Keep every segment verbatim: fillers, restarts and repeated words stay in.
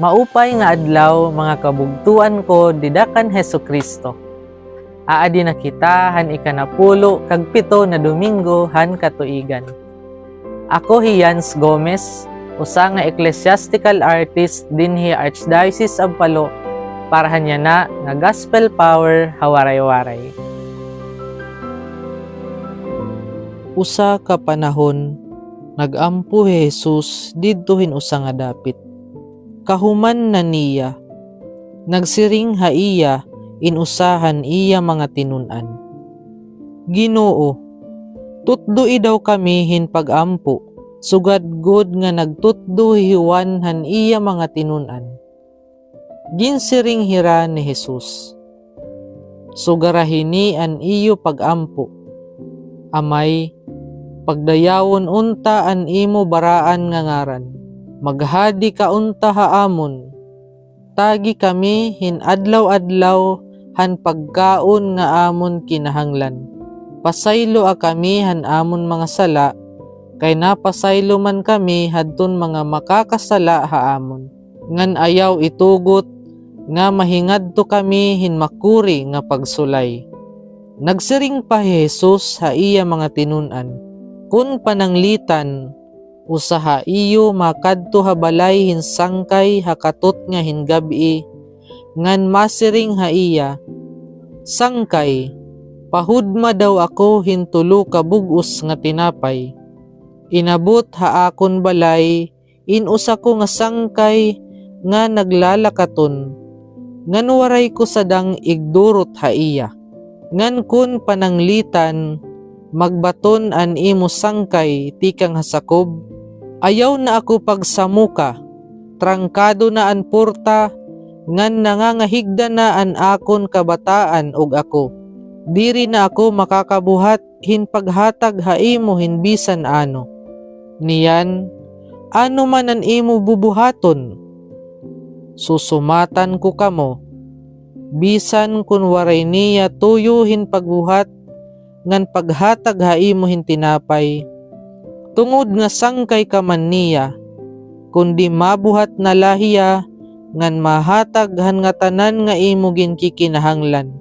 Maupay nga adlaw, mga kabugtoan ko dida kan Jesucristo. Aadi na kita han ikanapulo kag pito na Domingo han katuigan. Ako hi Jans Gomez, usa nga ecclesiastical artist dinhi Archdiocese of Palo, para han yana nga Gospel Power ha Waray-Waray. Usa ka panahon, nag-ampo hi Jesus didto hin usa nga dapit. Kahuman na niya, nagsiring ha iya in usa han iya mga tinun-an, "Ginoo, tutdoi daw kami hin pag-ampo, sugad gud nga nagtutdo hi Juan han iya mga tinun-an." Ginsiring hira ni Jesus, "Sugara hini an iyo pag-ampo: Amay, pagdayawon unta an imo baraan nga ngaran. Maghadi ka unta ha amon. Tagi kami hin adlaw-adlaw han pagkaon nga amon kinahanglan. Pasayloa kami han amon mga sala, kay napasaylo man kami hadton mga makakasala ha amon. Ngan ayaw itugot nga mahingadto kami hin makuri nga pagsulay." Nagsiring pa hi Jesus ha iya mga tinun-an, "Kon pananglitan, usa ha iyo makadto ha balay hin sangkay ha katot nga hin gab-i, ngan masiring ha iya, 'Sangkay, pahudma daw ako hin tulo ka bug-os nga tinapay.' Inabot ha akon balay in usa ko nga sangkay nga naglalakaton, ngan waray ko sadang igdurot ha iya. Ngan kon pananglitan, magbaton an imo sangkay tikang ha sakob. Ayaw na ako pagsamoka, trangkado na an porta, ngan nangangahigda na an akon kabataan ug ako. Diri na ako makakabuhat hin paghatag ha imo hin bisan ano. Niyan, ano man an imo bubuhaton, susumatan ko kamo, bisan kon waray niya tuyo hin pagbuhat ngan paghatag ha imo hin tinapay, tungod nga sangkay ka man niya, kundi mabuhat na la hiya ngan mahatag han ngatanan nga imo ginkikinahanglan,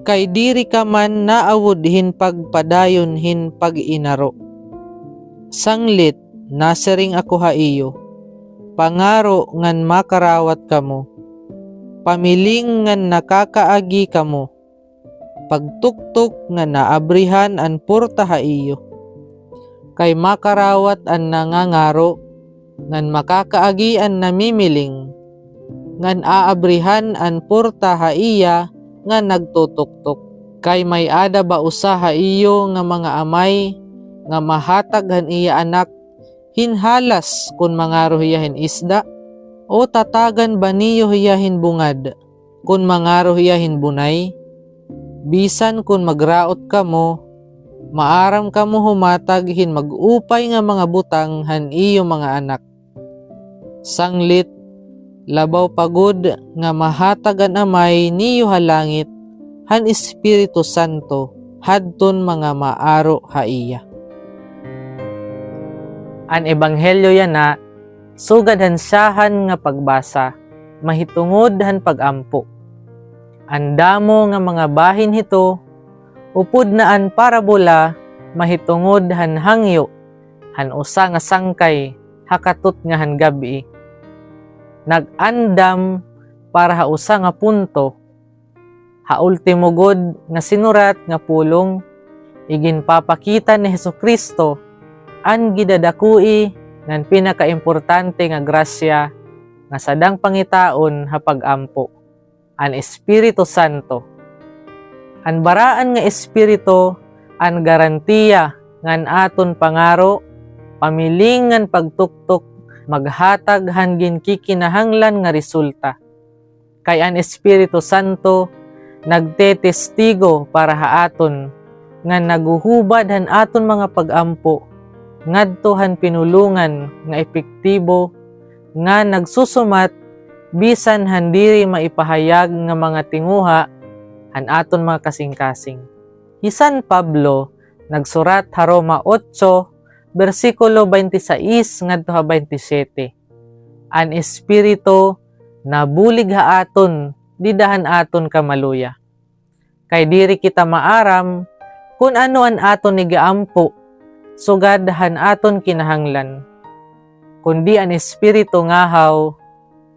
kay diri ka man naawod hin pagpadayon hin pag-inaro. Sanglit, nasiring ako ha iyo, pangaro ngan makarawat kamo, pamiling ngan nakakaagi kamo, pagtuktok ngan aabrihan an porta ha iyo. Kay makarawat an nangangaro, ngan makakaagi an namimiling, ngan aabrihan an porta ha iya nga nagtutuktok. Kay may-ada ba usa ha iyo nga mga amay nga mahatag han iya anak hin halas kon mangaro hiya hin isda? O tatagan ba niyo hiya hin bungad kon mangaro hiya hin bunay? Bisan kon magraot kamo, maaram kamo humatag hin mag-upay nga mga butang han iyo mga anak. Sanglit, labaw pa gud nga mahatag an Amay niyo ha langit han Espiritu Santo hadton mga maaro ha iya." An ebanghelyo yana, sugad han syahan nga pagbasa, mahitungod han pag-ampo. An damo nga mga bahin hito, upod na an parabola, mahitungod han hangyo han usa nga sangkay ha katot nga han gab-i. Nag-andam para ha usa nga punto. Ha ultimo gud nga sinurat nga pulong, iginpapakita ni Jesucristo an gidadakui ngan pinakaimportante nga grasya nga sadang pangitaon ha pag-ampo, an Espiritu Santo. An baraan nga Espiritu an garantiya ngan aton pangaro, pamiling ngan pagtuktok maghatag han ginkikinahanglan nga resulta. Kay an Espiritu Santo nagtetestigo para ha aton ngan naghuhubad han aton mga pag-ampo ngadto han pinulongan nga epektibo nga nagsusumat bisan han diri maipahayag nga mga tinguha han aton mga kasingkasing. Hi San Pablo nagsurat ha Roma otso, bersikulo twenty-six ngadto ha twenty-siyete, "An Espiritu nabulig ha aton dida han aton kamaluya." Kay diri kita maaram kun ano an aton igaampo sugad han aton kinahanglan, kundi an Espiritu ngahaw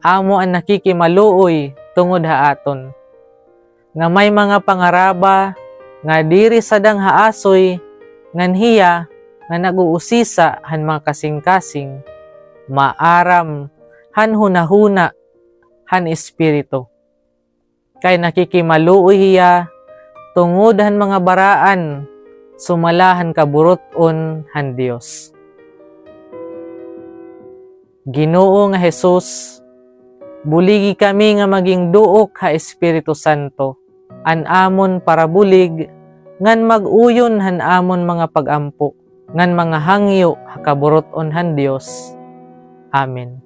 amo an nakikimaluoy tungod ha aton, nga may mga pangaraba nga diri sadang ha asoy ngan hiya nga nag-uusisa han mga kasingkasing maaram han hunahuna han Espiritu, kay nakikimaluoy hiya tungod han mga baraan sumala han kaburot-on han Dios. Ginoo nga Jesus, buligi kami nga maging duok ha Espiritu Santo, an amon parabulig ngan mag-uyon han amon mga pag-ampo ngan mga hangyo ha kaburot-on han Dios. Amen.